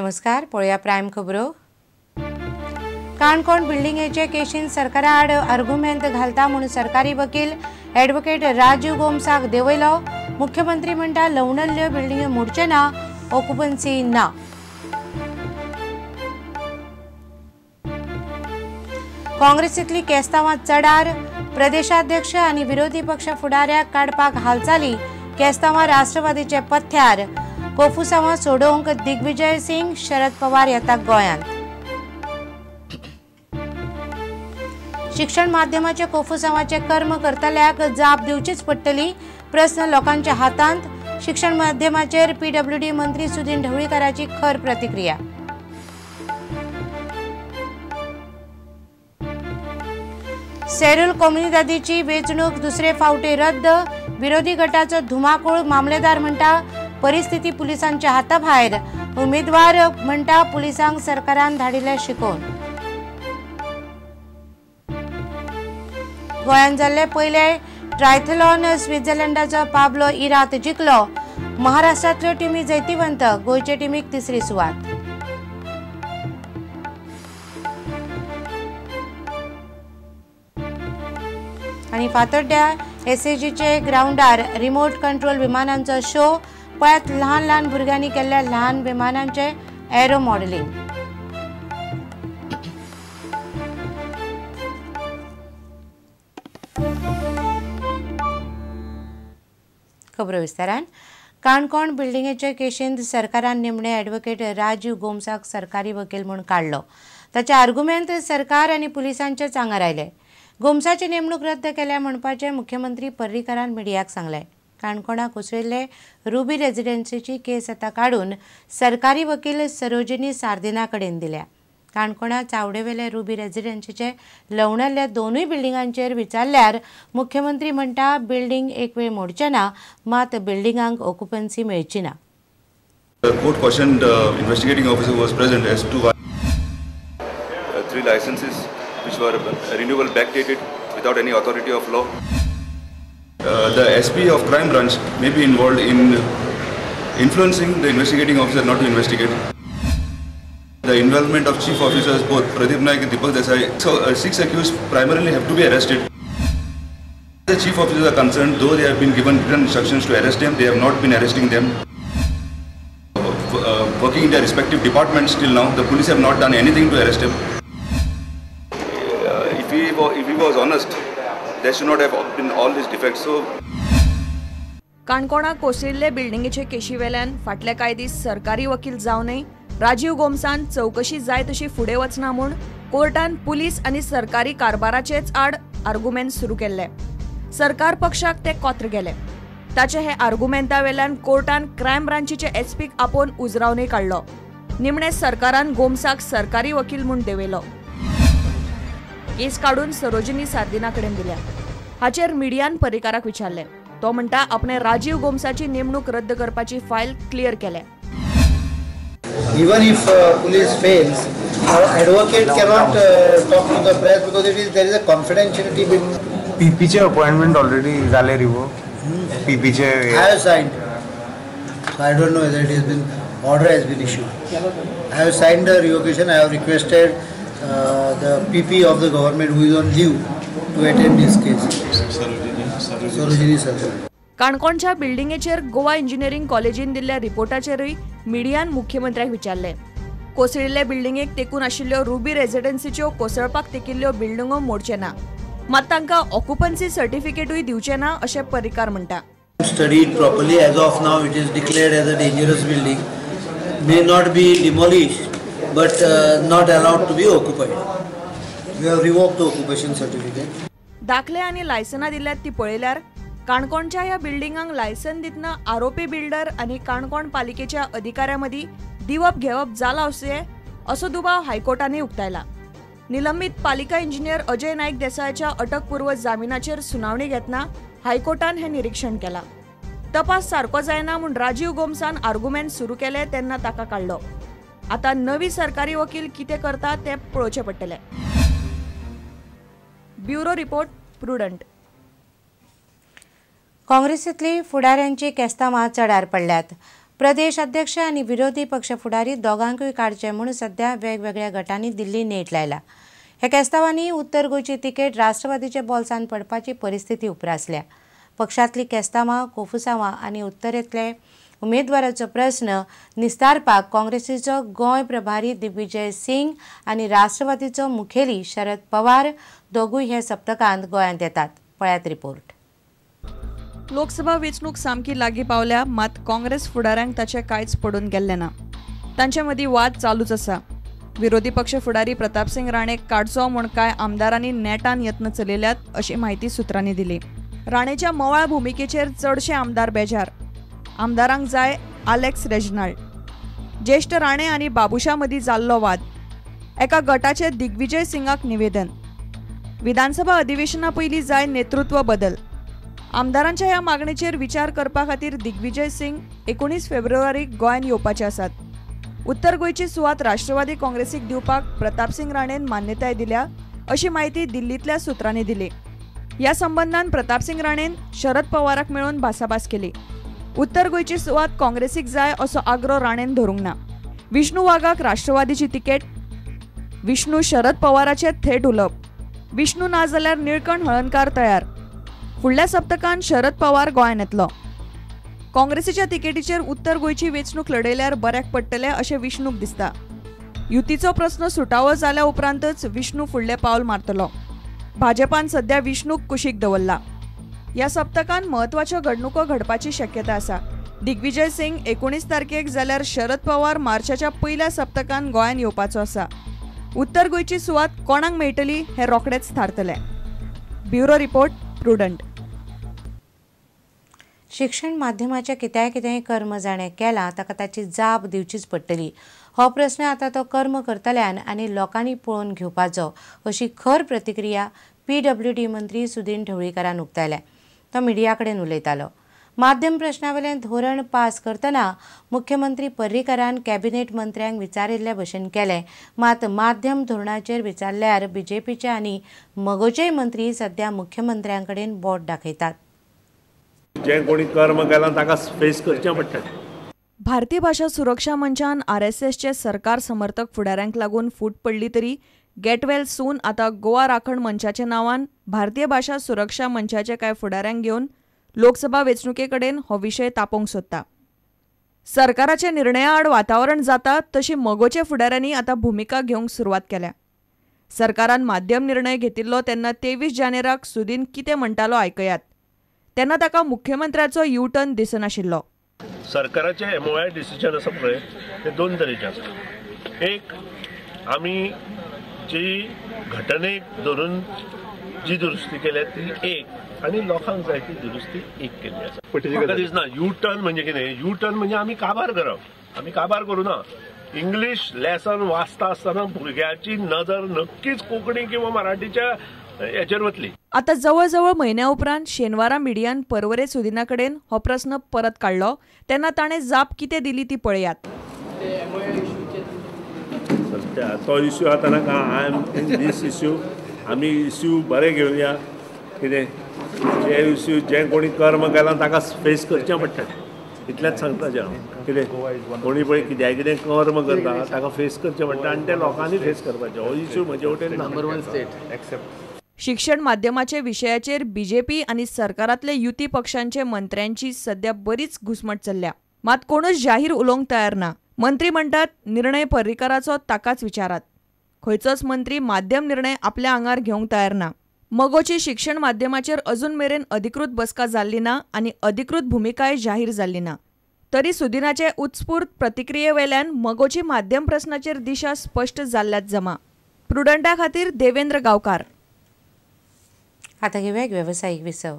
नमस्कार, पळोवया प्रायम खबरो. काणकोण बिल्डिंगेचे केशीन सरकारा आड आर्गुमेंत घालता म्हूण सरकारी वकील ॲडव्होकेट राजीव गोम्साक देंवयलो. मुख्यमंत्री म्हणटा लवणल्ल्यो बिल्डिंग्यो मोडचे ना, ऑक्युपन्सी ना. काँग्रेसींतली केस्तांवां चडार, प्रदेशाध्यक्ष आनी विरोधी पक्ष फुडाऱ्याक काडपाक हालचाली. केस्तांवां राष्ट्रवादीचे पथ्यार, कोफुसांवां सोडोवंक दिग्विजय सिंग, शरद पवार येता गोंयांत. शिक्षण माध्यमाचे कोफुसांवाचे कर्म करतल्याक जाप दिवचीच पडटली, प्रस्न लोकांच्या हातांत. शिक्षण माध्यमाचेर पीडब्ल्यूडी मंत्री सुदिन ढवळीकाराची खर प्रतिक्रिया. सेरूल कोमुनिदादीची वेंचणूक दुसरे फावटी रद्द, विरोधी गटाचो धुमाकूळ. मामलेदार म्हणटा परिस्थिती पुलिसांच्या हाताभायर, उमेदवार म्हणटा पुलिसांक सरकारान धाडिल्ले शिकोवन. गोंयांत जाल्ले पयले ट्रायथलॉन स्वित्झर्लंडाचो पाब्लो इरात जिखलो. महाराष्ट्रांतल्यो टिमी जैतिवंत, गोंयचे टिमीक तिसरी सुवात. आनी फातोड्ड्या एसएजीचे ग्रावंडार रिमोट कंट्रोल विमानांचो शो, पळयात ल्हान ल्हान भुरग्यांनी केल्ल्या ल्हान विमानांचे एरो मॉडेलिंग. खबरो विस्तारान. काणकोण बिल्डिंगेचे केशींत सरकारान निमणे ॲडव्होकेट राजीव गोम्साक सरकारी वकील म्हूण काडलो. ताचे आर्गुमेंत सरकार आनी पुलिसांचे आंगार आयले. गोम्साची नेमणूक रद्द केल्या म्हणपाचें मुख्यमंत्री पर्रीकारान मिडियाक सांगलें. काणकोणा कोसळिल्ले रुबी रेजिडेन्सीची केस आतां काडून सरकारी वकील सरोजिनी सार्दिना कडेन दिल्या. काणकोणा चावडेवेले रुबी रेजिडेन्सीचे लवणल्ल्या दोनूय बिल्डिंगांचेर विचारल्यार मुख्यमंत्री म्हणटा बिल्डिंग एक वेळ मोडचे ना, मात बिल्डिंगांक ऑक्युपन्सी मेळची ना. Court cautioned investigating officer was present as to why three licenses which were renewable backdated without any authority of law. The SP of crime branch may be involved in influencing the investigating officer not to investigate. The involvement of chief officers both Pradeep Naik and Deepak Desai. So 6 accused primarily have to be arrested. The chief officers are concerned, though they have been given written instructions to arrest them, they have not been arresting them. Working in their respective departments till now, the police have not done anything to arrest them. If he was honest, there should not have been all these defects. So काणकोणा कोसळिल्ले बिल्डिंगेचे केशीवेल्यान फाटले कांय दीस सरकारी वकील जावनय राजीव गोम्सान चवकशी जाय तशी फुडें वचना म्हूण कोर्टान पुलीस आनी सरकारी कारभाराचेच आड आर्गुमेंत सुरू केल्ले. सरकार पक्षाक ते कोत्र गेले. ताचे हे आर्गुमेंता वेल्यान कोर्टान क्रायम ब्रांचीचे एसपीक आपोवन उजरावणी काडलो. निमणे सरकारान गोम्साक सरकारी वकील म्हूण देंवयलो. केस काडून सरोजिनी सार्दिना कडेन दिल्या. हाचेर मिडियान पर्रीकाराक विचारलें. तो म्हणटा आपणे राजीव गोम्साची नेमणूक रद्द करपाची फायल क्लियर केल्या. Even if police fails, our advocate cannot talk to the press because it is there is a confidentiality between. PP che appointment already zale revoke. PP che I have signed. So I don't know whether it has been order has been issued. I have signed the revocation. I have requested the PP of the government who is on leave to attend this case. Sarojini Sardina. काणकोणच्या बिल्डिंगेचेर Goa engineering कॉलेजीन दिल्ल्या रिपोर्टाचेरूय मिडियान मुख्यमंत्र्याक विचारलें. कोसळिल्ले बिल्डिंगेक तेकून आशिल्ल्यो ruby रेजिडेन्सीच्यो कोसळपाक तेकिल्ल्यो बिल्डिंगो मोडचे ना, मात तांकां occupancy सर्टिफिकेटूय दिवचे ना अशें पर्रीकार म्हणटा. Studied properly. As of now it is declared as a dangerous building, may not be demolished but not allowed to be occupied. We have revoked the occupation certificate. दाखले आनी लायसनां दिल्यात ती पळयल्यार काणकोणच्या ह्या बिल्डिंगांक लायसन दितना आरोपी बिल्डर आनी काणकोण पालिकेच्या अधिकाऱ्यां मदीं दिवप घेवप जालां आसुये असो दुबाव हायकोर्टानय उक्तायला. निलंबीत पालिका इंजिनियर अजय नायक देसायाच्या अटकपूर्व जामिनाचेर सुनावणी घेतना हायकोर्टान हें निरीक्षण केलां. तपास सारको जायना म्हूण राजीव गोम्सान आर्गुमेंत सुरू केले तेन्ना ताका काडलो. आतां नवी सरकारी वकील कितें करता तें पळोवचें पडटलें. Bureau report, Prudent. काँग्रेसींतली फुडाऱ्यांची केस्तांवां चडार पडल्यात. प्रदेश अध्यक्ष आनी विरोधी पक्ष फुडारी दोगांकूय काडचे म्हूण सध्या वेगवेगळ्या गटांनी दिल्ली नेट लायला. ह्या केस्तांवांनी उत्तर गोंयची तिकेट राष्ट्रवादीच्या बोल्सान पडपाची परिस्थिती उप्रासल्या. पक्षांतली केस्तांवां, कोफुसांवां आनी उत्तरेंतले उमेदवाराचो प्रस्न निस्तारपाक काँग्रेसीचो गोंय प्रभारी दिग्विजय सिंग आनी राष्ट्रवादीचो मुखेली शरद पवार दोगूय हे सप्तकांत गोंयांत येतात. पळयात रिपोर्ट. लोकसभा वेंचणूक सामकी लागीं पावल्या, मात काँग्रेस फुडाऱ्यांक ताचें कांयच पडून गेल्लें ना. तांचे मदीं वाद चालूच आसा. विरोधी पक्ष फुडारी प्रतापसिंग राणे काडचो म्हूण कांय आमदारांनी नेटान यत्न चलयल्यात अशी म्हायती सुत्रांनी दिली. राणेच्या मवाळ भुमिकेचेर चडशे आमदार बेजार. आमदारांक जाय आलेक्स रेजिनाल्ड. ज्येश्ठ राणे आनी बाबुशा मदीं जाल्लो वाद. एका गटाचे दिग्विजय सिंगाक निवेदन. विधानसभा अधिवेशना पयलीं जाय नेतृत्व बदल. आमदारांच्या ह्या मागणेचेर विचार करपा खातीर दिग्विजय सिंग 19 फेब्रुवारीक गोंयांत येवपाचे आसात. उत्तर गोंयची सुवात राष्ट्रवादी काँग्रेसीक दिवपाक प्रतापसिंग राणेन मान्यताय दिल्या अशी म्हायती दिल्लींतल्या सुत्रांनी दिली. ह्या संबंदान प्रतापसिंग राणेन शरद पवाराक मेळून भासाभास केली. उत्तर गोंयची सुवात काँग्रेसीक जाय असो आग्रो राणेन धरूंक ना. विष्णू वाघाक राष्ट्रवादीची तिकेट. विष्णू शरद पवाराचे थेट उलोवप. विष्णू ना जाल्यार निळकंठ हळणकार तयार. फुडल्या सप्तकान शरद पवार गोंयांत येतलो. काँग्रेसीच्या तिकेटीचेर उत्तर गोंयची वेंचणूक लढयल्यार बऱ्याक पडटलें अशें विष्णूक दिसता. युतीचो प्रस्न सुटावो जाल्या उपरांतच विष्णू फुडलें पावल मारतलो. भाजपान सध्या विष्णूक कुशीक दवरला. ह्या सप्तकान म्हत्वाच्यो घडणुको घडपाची शक्यता आसा. दिग्विजय सिंग 19 तारखेक जाल्यार शरद पवार मार्चाच्या पयल्या सप्तकान गोंयांत येवपाचो आसा. उत्तर गोंयची सुवात कोणाक मेळटली हें रोखडेंच थारतलें. Bureau report, Prudent. शिक्षण माध्यमाचें कित्याय कितेंय कर्म जाणें केलां ताका ताची जाप दिवचीच पडटली. हो प्रस्न आतां तो कर्म करतल्यान आनी लोकांनी पळोवन घेवपाचो अशी खर प्रतिक्रिया PWD मंत्री सुदिन ढवळीकारान उक्तायल्या. तो मिडिया कडेन उलयतालो. माध्यम प्रश्नावेलें धोरण पास करतना मुख्यमंत्री पर्रीकारान कॅबिनेट मंत्र्यांक विचारिल्ले भशेन केलें, मात माध्यम धोरणाचेर विचारल्यार बीजेपीचे आनी मगोचेय मंत्री सध्या मुख्यमंत्र्यां कडेन बोट दाखयतात. जे कोणी कर्म केलां ताका फेस करचें पडटा. भारतीय भाशा सुरक्षा मंचान RSSचे सरकार समर्थक फुडाऱ्यांक लागून फूट पडली तरी गेट वेल सून आतां गोवा राखण मंचाच्या नांवान भारतीय भाशा सुरक्षा मंचाचे कांय फुडाऱ्यांक घेवन लोकसभा वेंचणुके कडेन हो विशय तापोवंक सोदता. सरकाराच्या निर्णया आड वातावरण जाता तशी मगोचे फुडाऱ्यांनी आतां भुमिका घेवंक सुरवात केल्या. सरकारान माध्यम निर्णय घेतिल्लो तेन्ना 23 जानेराक सुदीन कितें म्हणटालो आयकयात. तेन्ना ताका मुख्यमंत्र्याचो यू टर्न दिसनाशिल्लो. सरकाराचे MOI decision आसा पळय ते दोन तरेचे आसा. एक, आमी जी घटनेक धरून जी दुरुस्ती केल्या ती एक, आनी लोकांक जाय ती दुरुस्ती एक केल्ली आसा. म्हाका दिसना यू टर्न म्हणजे कितें. यू टर्न म्हणजे आमी काबार करप. आमी काबार करूं ना. इंग्लीश लेसन वाचता आसतना भुरग्याची नजर नक्कीच कोंकणी किंवा मराठीच्या हेचेर वतली. आतां जवळ जवळ म्हयन्या उपरांत शेनवारा मिडियान परवरे सुदिना कडेन हो प्रस्न परत काडलो तेन्ना ताणें जाप कितें दिली ती पळयात. सध्या तो इश्यू आतां नाका. I am in this issue. आमी इश्यू बरें घेवया. कितें जे इश्यू जे कोणी कर्म केलां ताका फेस करचें पडटा. इतलेंच सांगता हांव. कितें कोणी पळय कित्याय कितें कर्म करता ताका फेस करचें पडटा आनी ते लोकांनी फेस करपाचें. हो इश्यू म्हजे वटेन नंबर 1 स्टेट एक्सेप्ट. शिक्षण माध्यमाचे विशयाचेर बीजेपी आनी सरकारांतले युती पक्षांचे मंत्र्यांची सध्या बरीच घुसमट चल्ल्या. मात कोणूच जाहीर उलोवंक तयार ना. मंत्री म्हणटात निर्णय पर्रीकाराचो ताकाच विचारात. खंयचोच मंत्री माध्यम निर्णय आपल्या आंगार घेवंक तयार ना. मगोची शिक्षण माध्यमाचेर अजून मेरेन अधिकृत बसका जाल्ली ना आनी अधिकृत भुमिकाय जाहीर जाल्ली ना. तरी सुदिनाचे उत्स्फूर्त प्रतिक्रियेवेल्यान मगोची माध्यम प्रस्नाचेर दिशा स्पश्ट जाल्ल्यात जमा. प्रुडंटा खातीर देवेंद्र गांवकार. आता घेऊया एक व्यावसायिक विसव.